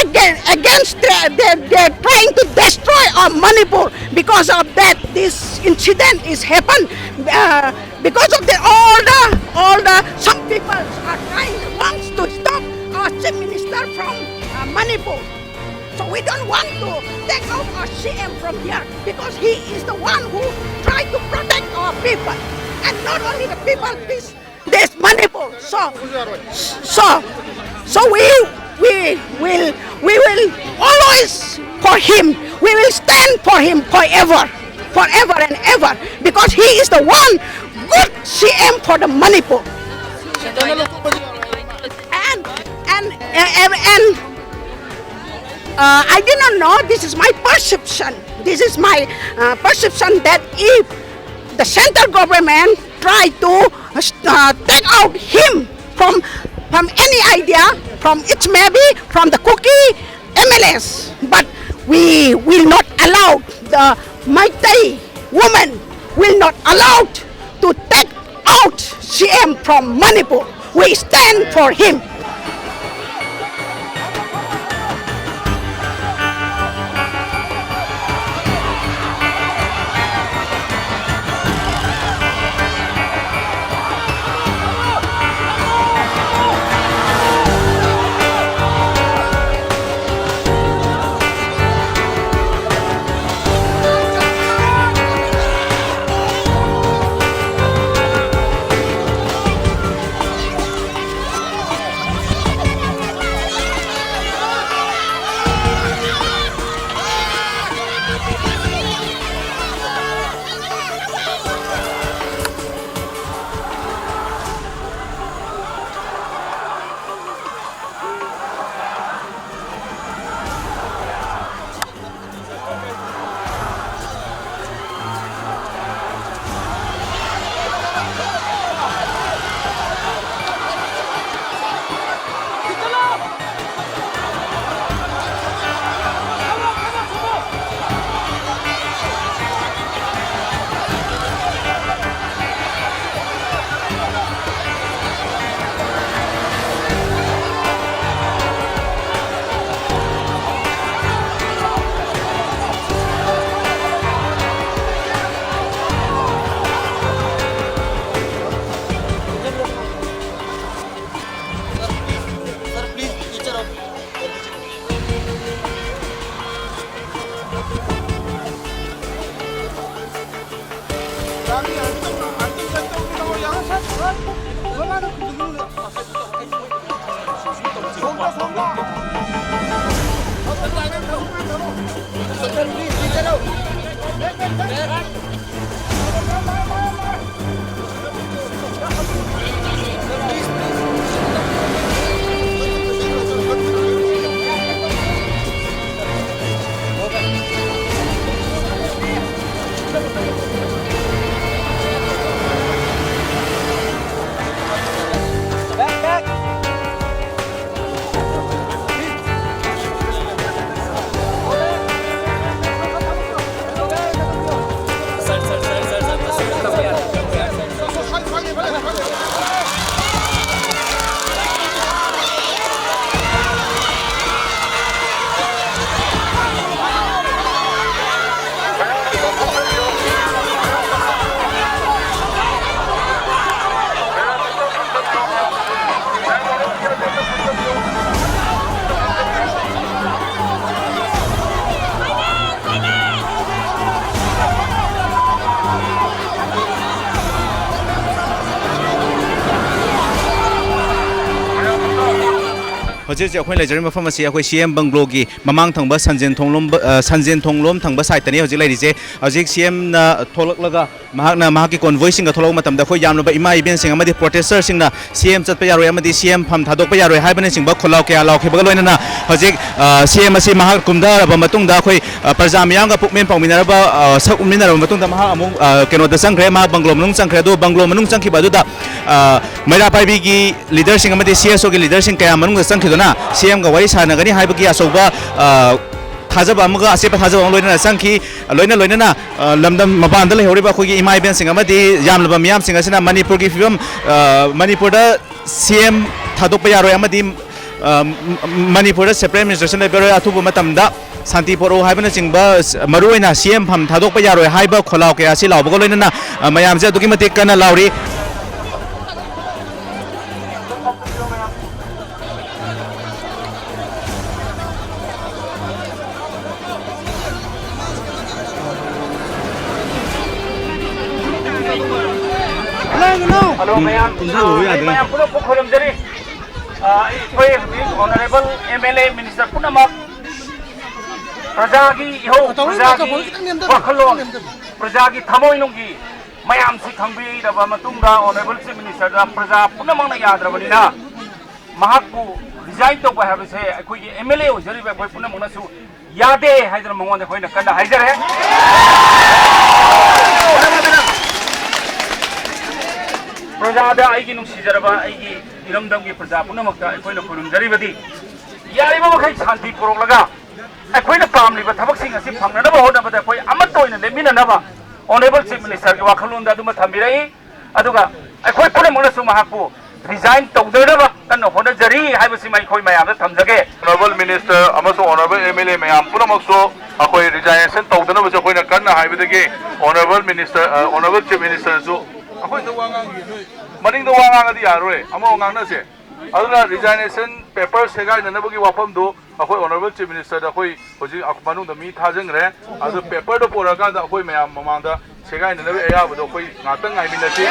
again, against, the, they, they are trying to destroy our Manipur. Because of that, this incident is happened. Uh, because of the, all the, all the, some people are trying, wants to stop our chief minister from, uh, Manipur. So we don't want to take out our C M from here because he is the one who tried to protect our people. And not only the people, this, It's Manipur. So, so, so we, we will, we will always for him. We will stand for him forever, forever and ever, because he is the one good C M for the Manipur. And, and, and, and uh, I did not know. This is my perception. This is my uh, perception that if the central government try to uh, take out him from, from any idea, from, it may be from the Kuki M L As, but we will not allow the Meitei woman will not allow to take out C M from Manipur. We stand for him. ꯍꯧꯖꯤꯛ ꯍꯧꯖꯤꯛ ꯑꯩꯈꯣꯏꯅ ꯂꯩꯖꯔꯤꯕ ꯃꯐꯝ ꯑꯁꯤ ꯑꯩꯈꯣꯏ ꯁꯤ M ꯕꯪꯒ꯭ꯂꯣꯒꯤ ꯃꯃꯥꯡ ꯊꯪꯕ ꯁꯟꯖꯦꯟ ꯊꯣꯡꯂꯣꯝ, ꯑ, ꯁꯟꯖꯦꯟ ꯊꯣꯡꯂꯣꯝ ꯊꯪꯕ ꯁꯥꯏꯠꯇꯅꯤ ꯍꯧꯖꯤꯛ ꯂꯩꯔꯤꯁꯦ꯫ ꯍꯧꯖꯤꯛ ꯁꯤ ꯑꯦꯝꯅ ꯊꯣꯛꯂꯛꯂꯒ ꯃꯍꯥꯛꯅ ꯃꯍꯥꯛꯀꯤ ꯀꯣꯟꯚꯣꯏꯁꯤꯡꯒ ꯊꯣꯛꯂꯛꯄ ꯃꯇꯝꯗ ꯑꯩꯈꯣꯏ ꯌꯥꯝꯂꯕ ꯏꯃꯥ ꯏꯕꯦꯟꯁꯤꯡ ꯑꯃꯗꯤ ꯄ꯭ꯔꯣꯇꯦꯁꯇꯔꯁꯤꯡꯅ ꯁꯤ ꯑꯦꯝ ꯆꯠꯄ ꯌꯥꯔꯣꯏ ꯑꯃꯗꯤ ꯁꯤ ꯑꯦꯝ ꯐꯝ ꯊꯥꯗꯣꯛꯄ ꯌꯥꯔꯣꯏ ꯍꯥꯏꯕꯅꯆꯤꯡꯕ ꯈꯣꯜꯂꯥꯎ ꯀꯌꯥ ꯂꯥꯎꯈꯤꯕꯒ ꯂꯣꯏꯅꯅ ꯍꯧꯖꯤꯛ, ꯑ, ꯁꯤ ꯑꯦꯝ ꯑꯁꯤ ꯃꯍꯥꯛ ꯀꯨꯝꯊꯔꯕ ꯃꯇꯨꯡꯗ ꯑꯩꯈꯣꯏ, ꯑ, ꯄ꯭ꯔꯖꯥ ꯃꯤꯌꯥꯝꯒ ꯄꯨꯛꯃꯦꯟ ꯄꯥꯎꯃꯤꯟꯅꯔꯕ, ꯑ, ꯁꯛ ꯎꯠꯃꯤꯟꯅꯔꯕ ꯃꯇꯨꯡꯗ ꯃꯍꯥꯛ ꯑꯃꯨꯛ, ꯑ, ꯀꯩꯅꯣꯗ ꯆꯪꯈ꯭ꯔꯦ, ꯃꯍꯥꯛ ꯕꯪꯒ꯭ꯂꯣ ꯃꯅꯨꯡ ꯆꯪꯈ꯭ꯔꯦ꯫ ꯑꯗꯨ ꯕꯪꯒ꯭ꯂꯣ ꯃꯅꯨꯡ ꯆꯪꯈꯤꯕ ꯑꯗꯨꯗ, ꯑ, ꯃꯩꯔꯥ ꯄꯥꯏꯕꯤꯒꯤ ꯂꯤꯗꯔꯁꯤꯡ ꯑꯃꯗꯤ ꯁꯤ ꯑꯦꯁ ꯑꯣꯒꯤ ꯂꯤꯗꯔꯁꯤꯡ ꯀꯌꯥ ꯃꯅꯨꯡꯗ ꯆꯪꯈꯤꯗꯨꯅ ꯁꯤ ꯑꯦꯝꯒ ꯋꯥꯔꯤ ꯁꯥꯟꯅꯒꯅꯤ ꯍꯥꯏꯕꯒꯤ ꯑꯆꯧꯕ, ꯑ, ꯊꯥꯖꯕ ꯑꯃꯒ ꯑꯆꯦꯠꯄ ꯊꯥꯖꯕ ꯑꯃ ꯂꯣꯏꯅꯅ ꯆꯪꯈꯤ꯫ ꯂꯣꯏꯅ ꯂꯣꯏꯅꯅ, ꯑ, ꯂꯝꯗꯝ ꯃꯄꯥꯟꯗ ꯂꯩꯍꯧꯔꯤꯕ ꯑꯩꯈꯣꯏꯒꯤ ꯏꯃꯥ ꯏꯕꯦꯟꯁꯤꯡ ꯑꯃꯗꯤ ꯌꯥꯝꯂꯕ ꯃꯤꯌꯥꯝꯁꯤꯡ ꯑꯁꯤꯅ ꯃꯅꯤꯄꯨꯔꯒꯤ ꯐꯤꯕꯝ, ꯑ, ꯃꯅꯤꯄꯨꯔꯗ ꯁꯤ ꯑꯦꯝ ꯊꯥꯗꯣꯛꯄ ꯌꯥꯔꯣꯏ ꯑꯃꯗꯤ, ꯑ, ꯃꯅꯤꯄꯨꯔꯗ ꯁꯦꯄꯔꯦꯠ ꯑꯦꯗꯃꯤꯅꯤꯁꯇ꯭ꯔꯦꯁꯟ ꯂꯩꯕ ꯌꯥꯔꯣꯏ, ꯑꯊꯨꯕ ꯃꯇꯝꯗ ꯁꯥꯟꯇꯤ ꯄꯣꯔꯛꯎ ꯍꯥꯏꯕꯅꯆꯤꯡꯕ, ꯃꯔꯨꯑꯣꯏꯅ ꯁꯤ ꯑꯦꯝ ꯐꯝ ꯊꯥꯗꯣꯛꯄ ꯌꯥꯔꯣꯏ ꯍꯥꯏꯕ ꯈꯣꯜꯂꯥꯎ ꯀꯌꯥ ꯑꯁꯤ ꯂꯥꯎꯕꯒ ꯂꯣꯏꯅꯅ, ꯑ, ꯃꯌꯥꯝꯁꯦ ꯑꯗꯨꯛꯀꯤ ꯃꯇꯤꯛ ꯀꯟꯅ ꯂꯥꯎꯔꯤ꯫ ꯍꯜꯂꯣ ꯃꯌꯥꯝ, ꯃꯌꯥꯝ ꯄꯨꯂꯞ ꯈꯨꯔꯨꯝꯖꯔꯤ꯫ ꯑ, ꯑꯩꯈꯣꯏ ꯍꯧꯖꯤꯛ honourable M L A minister ꯄꯨꯝꯅꯃꯛ ꯄ꯭ꯔꯖꯥꯒꯤ ꯏꯍꯧ, ꯄ꯭ꯔꯖꯥꯒꯤ ꯋꯥꯈꯜꯂꯣꯟ, ꯄ꯭ꯔꯖꯥꯒꯤ ꯊꯃꯣꯏꯅꯨꯡꯒꯤ ꯃꯌꯥꯝꯁꯤ ꯈꯪꯕꯤꯔꯕ ꯃꯇꯨꯡꯗ honourable chief ministerꯗ ꯄ꯭ꯔꯖꯥ ꯄꯨꯝꯅꯃꯛꯅ ꯌꯥꯗ꯭ꯔꯕꯅꯤꯅ ꯃꯍꯥꯛꯄꯨ resign ꯇꯧꯕ ꯍꯥꯏꯕꯁꯦ ꯑꯩꯈꯣꯏꯒꯤ M L A ꯑꯣꯏꯖꯔꯤꯕ ꯑꯩꯈꯣꯏ ꯄꯨꯝꯅꯃꯛꯅꯁꯨ ꯌꯥꯗꯦ ꯍꯥꯏꯗꯅ ꯃꯉꯣꯟꯗ ꯑꯩꯈꯣꯏꯅ ꯀꯟꯅ ꯍꯥꯏꯖꯔꯦ꯫ ꯄ꯭ꯔꯖꯥꯗ ꯑꯩꯒꯤ ꯅꯨꯡꯁꯤꯖꯔꯕ ꯑꯩꯒꯤ ꯏꯔꯝꯗꯝꯒꯤ ꯄ꯭ꯔꯖꯥ ꯄꯨꯝꯅꯃꯛꯇ ꯑꯩꯈꯣꯏꯅ ꯈꯨꯔꯨꯝꯖꯔꯤꯕꯗꯤ ꯌꯥꯔꯤꯕ ꯃꯈꯩ ꯁꯥꯟꯇꯤ ꯄꯨꯔꯛꯂꯒ ꯑꯩꯈꯣꯏꯅ ꯄꯥꯝꯂꯤꯕ ꯊꯕꯛꯁꯤꯡ ꯑꯁꯤ ꯐꯪꯅꯅꯕ ꯍꯣꯠꯅꯕꯗ ꯑꯩꯈꯣꯏ ꯑꯃꯠꯇ ꯑꯣꯏꯅ ꯂꯦꯞꯃꯤꯟꯅꯅꯕ honourable chief ministerꯒꯤ ꯋꯥꯈꯜꯂꯣꯟꯗ ꯑꯗꯨꯃ ꯊꯝꯕꯤꯔꯛꯏ꯫ ꯑꯗꯨꯒ ꯑꯩꯈꯣꯏ ꯄꯨꯝꯅꯃꯛꯅꯁꯨ ꯃꯍꯥꯛꯄꯨ resign ꯇꯧꯗꯅꯕ ꯀꯟꯅ ꯍꯣꯠꯅꯖꯔꯤ ꯍꯥꯏꯕꯁꯤꯃ ꯑꯩꯈꯣꯏ ꯃꯌꯥꯝꯗ ꯊꯝꯖꯒꯦ꯫ Honourable minister ꯑꯃꯁꯨꯡ honourable M L A ꯃꯌꯥꯝ ꯄꯨꯝꯅꯃꯛꯁꯨ ꯑꯩꯈꯣꯏ resignation ꯇꯧꯗꯅꯕꯁꯨ ꯑꯩꯈꯣꯏꯅ ꯀꯟꯅ ꯍꯥꯏꯕꯗꯒꯤ honourable minister, ꯑ, honourable chief ministerꯁꯨ ꯑꯩꯈꯣꯏꯗ ꯋꯥ ꯉꯥꯡꯈꯤ ꯅꯣꯏ꯫ ꯃꯅꯤꯡꯗ ꯋꯥ ꯉꯥꯡꯉꯗꯤ ꯌꯥꯔꯣꯏ, ꯑꯃ ꯉꯥꯡꯅꯁꯦ꯫ ꯑꯗꯨꯅ resignation paper ꯁꯦꯒꯥꯏꯅꯅꯕꯒꯤ ꯋꯥꯐꯝꯗꯨ ꯑꯩꯈꯣꯏ honourable chief ministerꯗ ꯑꯩꯈꯣꯏ ꯍꯧꯖꯤꯛ ꯃꯅꯨꯡꯗ ꯃꯤ ꯊꯥꯖꯤꯟꯈ꯭ꯔꯦ꯫ ꯑꯗꯨ paperꯗꯣ ꯄꯨꯔꯛꯑꯀꯥꯟꯗ ꯑꯩꯈꯣꯏ ꯃꯌꯥꯝ ꯃꯃꯥꯡꯗ ꯁꯦꯒꯥꯏꯅꯅꯕꯒꯤ ꯑꯌꯥꯕꯗꯣ ꯑꯩꯈꯣꯏ ꯉꯥꯛꯇꯪ ꯉꯥꯏꯃꯤꯟꯅꯁꯤ꯫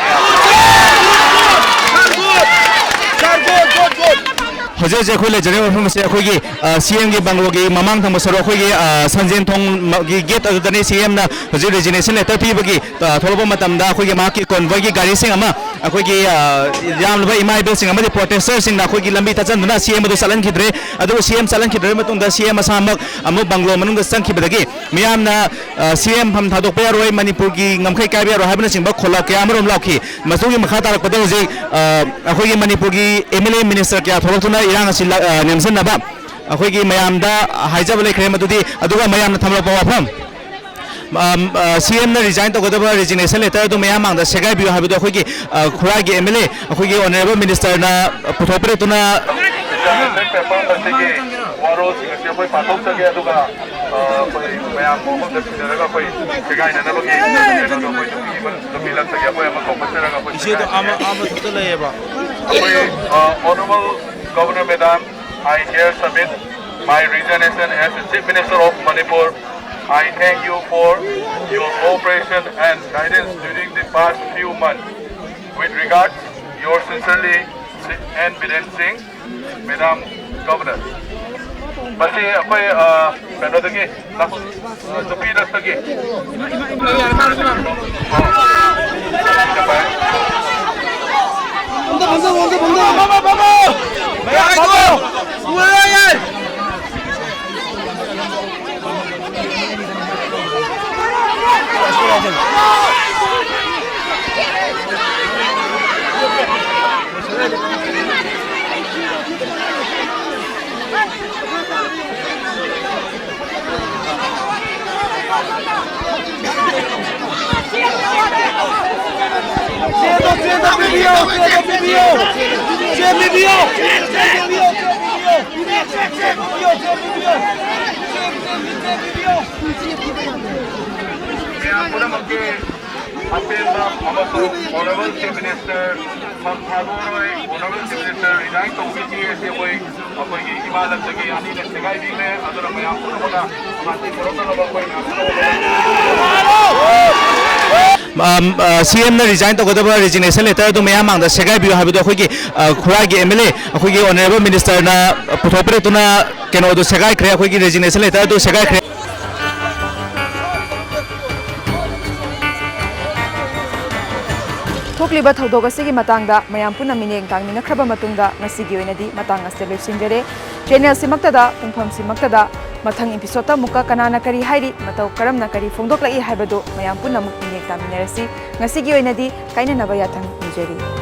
ꯍꯧꯖꯤꯛ ꯍꯧꯖꯤꯛ ꯑꯩꯈꯣꯏ ꯂꯩꯖꯔꯤꯕ ꯃꯐꯝ ꯑꯁꯤ ꯑꯩꯈꯣꯏꯒꯤ, ꯑ, C M ꯒꯤ bungalow ꯒꯤ ꯃꯃꯥꯡ ꯊꯪꯕ ꯁꯔꯨꯛ ꯑꯩꯈꯣꯏꯒꯤ, ꯑ, ꯁꯟꯖꯦꯟ ꯊꯣꯡꯒꯤ gate ꯑꯗꯨꯗꯅꯤ꯫ C M ꯅ ꯍꯧꯖꯤꯛ resignation letter ꯄꯤꯕꯒꯤ, ꯑ, ꯊꯣꯛꯂꯛꯄ ꯃꯇꯝꯗ ꯑꯩꯈꯣꯏꯒꯤ ꯃꯍꯥꯛꯀꯤ convoy ꯒꯤ ꯒꯥꯔꯤꯁꯤꯡ ꯑꯃ ꯑꯩꯈꯣꯏꯒꯤ, ꯑ, ꯌꯥꯝꯂꯕ ꯏꯃꯥ ꯏꯕꯦꯜꯁꯤꯡ ꯑꯃꯗꯤ protester ꯁꯤꯡꯅ ꯑꯩꯈꯣꯏꯒꯤ ꯂꯝꯕꯤ ꯇꯠꯆꯟꯗꯨꯅ C M ꯑꯗꯨ ꯆꯠꯍꯟꯈꯤꯗ꯭ꯔꯦ꯫ ꯑꯗꯨꯕꯨ C M ꯆꯠꯍꯟꯈꯤꯗ꯭ꯔꯕ ꯃꯇꯨꯡꯗ C M ꯃꯁꯥꯃꯛ ꯑꯃꯨꯛ bungalow ꯃꯅꯨꯡꯗ ꯆꯪꯈꯤꯕꯗꯒꯤ ꯃꯤꯌꯥꯝꯅ, ꯑ, C M ꯐꯝ ꯊꯥꯗꯣꯛꯄ ꯌꯥꯔꯣꯏ, ꯃꯅꯤꯄꯨꯔꯒꯤ ꯉꯝꯈꯩ ꯀꯥꯏꯕ ꯌꯥꯔꯣꯏ ꯍꯥꯏꯕꯅꯆꯤꯡꯕ ꯈꯣꯜꯂꯥꯎ ꯀꯌꯥ ꯑꯃꯔꯣꯝ ꯂꯥꯎꯈꯤ꯫ ꯃꯁꯤꯒꯤ ꯃꯈꯥ ꯇꯥꯔꯛꯄꯗ ꯍꯧꯖꯤꯛ, ꯑ, ꯑꯩꯈꯣꯏꯒꯤ ꯃꯅꯤꯄꯨꯔꯒꯤ M L A minister ꯀꯌꯥ ꯊꯣꯛꯂꯛꯇꯨꯅ ꯏꯔꯥꯡ ꯑꯁꯤ ꯂ-, ꯑ, ꯅꯦꯝꯁꯤꯟꯅꯕ ꯑꯩꯈꯣꯏꯒꯤ ꯃꯌꯥꯝꯗ ꯍꯥꯏꯖꯕ ꯂꯩꯈ꯭ꯔꯦ꯫ ꯃꯗꯨꯗꯤ ꯑꯗꯨꯒ ꯃꯌꯥꯝꯅ ꯊꯝꯂꯛꯄ ꯋꯥꯐꯝ, ꯑꯝ, ꯑ, C M ꯅ resign ꯇꯧꯒꯗꯕ resignation letter ꯑꯗꯨ ꯃꯌꯥꯝ ꯃꯥꯡꯗ ꯁꯦꯒꯥꯏꯕꯤꯌꯨ ꯍꯥꯏꯕꯗꯨ ꯑꯩꯈꯣꯏꯒꯤ, ꯑ, ꯈꯨꯔꯥꯏꯒꯤ M L A ꯑꯩꯈꯣꯏꯒꯤ honourable minister ꯅ ꯄꯨꯊꯣꯛꯄꯤꯔꯛꯇꯨꯅ꯫ Paper ꯑꯁꯤꯒꯤ ꯋꯥꯔꯣꯜꯁꯤꯡ ꯑꯁꯤ ꯑꯩꯈꯣꯏ ꯄꯥꯊꯣꯛꯆꯒꯦ, ꯑꯗꯨꯒ, ꯑ, ꯑꯩꯈꯣꯏ ꯃꯌꯥꯝ ꯃꯐꯝꯗ ꯊꯤꯟꯖꯔꯒ ꯑꯩꯈꯣꯏ ꯁꯦꯒꯥꯏꯅꯅꯕꯒꯤ ꯀꯩꯅꯣꯗꯣ ꯑꯩꯈꯣꯏ ꯅꯨꯄꯤ ꯑꯃ ꯅꯨꯄꯤ ꯂꯥꯛꯆꯒꯦ, ꯑꯩꯈꯣꯏ ꯑꯃ ꯀꯧꯈꯠꯆꯔꯒ ꯑꯩꯈꯣꯏ ꯏꯆꯦꯗꯣ ꯁꯦꯒꯥꯏꯅꯒꯦ꯫ ꯑꯃ, ꯑꯃ ꯊꯣꯛꯇ ꯂꯩꯌꯦꯕ꯫ ꯑꯩꯈꯣꯏ, ꯑ, honourable Governor Madam, I here submit my resignation as the Chief Minister of Manipur. I thank you for your cooperation and guidance during the past few months. With regards, yours sincerely, N Biren Singh, Madam Governor꯫ ꯃꯁꯤ ꯑꯩꯈꯣꯏ, ꯑ, ꯀꯩꯅꯣꯗꯒꯤ, ꯅꯨꯄꯤ ꯂꯛꯇꯒꯤ꯫ ꯃꯌꯥꯝ ꯄꯨꯝꯅꯃꯛꯀꯤ ꯑꯄꯦꯟꯕ ꯑꯃꯁꯨꯡ Honourable Chief Minister ꯐꯝ ꯊꯥꯗꯣꯛꯑꯔꯣꯏ꯫ Honourable Chief Minister resign ꯇꯧꯕꯤꯗꯦ ꯑꯁꯤ ꯑꯩꯈꯣꯏ, ꯑꯩꯈꯣꯏꯒꯤ ꯏꯃꯥ ꯂꯝꯗꯒꯤ ꯑꯅꯤꯅ ꯁꯦꯒꯥꯏꯕꯤꯈ꯭ꯔꯦ꯫ ꯑꯗꯨꯅ ꯃꯌꯥꯝ ꯄꯨꯝꯅꯃꯛꯅ ꯁꯥꯟꯇꯤ ꯄꯨꯔꯛꯅꯅꯕ ꯑꯩꯈꯣꯏ ꯃꯌꯥꯝ ꯄꯨꯝꯅꯃꯛ ꯑꯝ, ꯑ, ꯁꯤ ꯑꯦꯝꯅ resign ꯇꯧꯒꯗꯕ resignation letter ꯑꯗꯨ ꯃꯌꯥꯝ ꯃꯥꯡꯗ ꯁꯦꯒꯥꯏꯕꯤꯌꯨ ꯍꯥꯏꯕꯗꯣ ꯑꯩꯈꯣꯏꯒꯤ, ꯑ, ꯈꯨꯔꯥꯏꯒꯤ ꯑꯦꯝ ꯑꯦꯜ ꯑꯦ ꯑꯩꯈꯣꯏꯒꯤ Honourable Ministerꯅ ꯄꯨꯊꯣꯛꯄꯤꯔꯛꯇꯨꯅ ꯀꯩꯅꯣꯗꯨ ꯁꯦꯒꯥꯏꯈ꯭ꯔꯦ, ꯑꯩꯈꯣꯏꯒꯤ resignation letter ꯑꯗꯨ ꯁꯦꯒꯥꯏꯈ꯭ꯔꯦ꯫ ꯊꯣꯛꯂꯤꯕ ꯊꯧꯗꯣꯛ ꯑꯁꯤꯒꯤ ꯃꯇꯥꯡꯗ ꯃꯌꯥꯝ ꯄꯨꯟꯅ ꯃꯤꯠꯌꯦꯡ ꯇꯥꯡꯃꯤꯟꯅꯈ꯭ꯔꯕ ꯃꯇꯨꯡꯗ ꯉꯁꯤꯒꯤ ꯑꯣꯏꯅꯗꯤ ꯃꯇꯥꯡ ꯑꯁꯤꯗ ꯂꯣꯏꯁꯤꯟꯖꯔꯦ꯫ Channelꯁꯤꯃꯛꯇꯗ, ꯄꯨꯡꯐꯝꯁꯤꯃꯛꯇꯗ ꯃꯊꯪ episodeꯇ ꯑꯃꯨꯛꯀ ꯀꯅꯥꯅ ꯀꯔꯤ ꯍꯥꯏꯔꯤ, ꯃꯇꯧ ꯀꯔꯝꯅ ꯀꯔꯤ ꯐꯣꯡꯗꯣꯛꯂꯛꯏ ꯍꯥꯏꯕꯗꯨ ꯃꯌꯥꯝ ꯄꯨꯝꯅꯃꯛ ꯃꯤꯠꯌꯦꯡ ꯇꯥꯃꯤꯟꯅꯔꯁꯤ꯫ ꯉꯁꯤꯒꯤ ꯑꯣꯏꯅꯗꯤ ꯀꯥꯏꯅꯅꯕ ꯌꯥꯊꯪ ꯅꯤꯖꯔꯤ꯫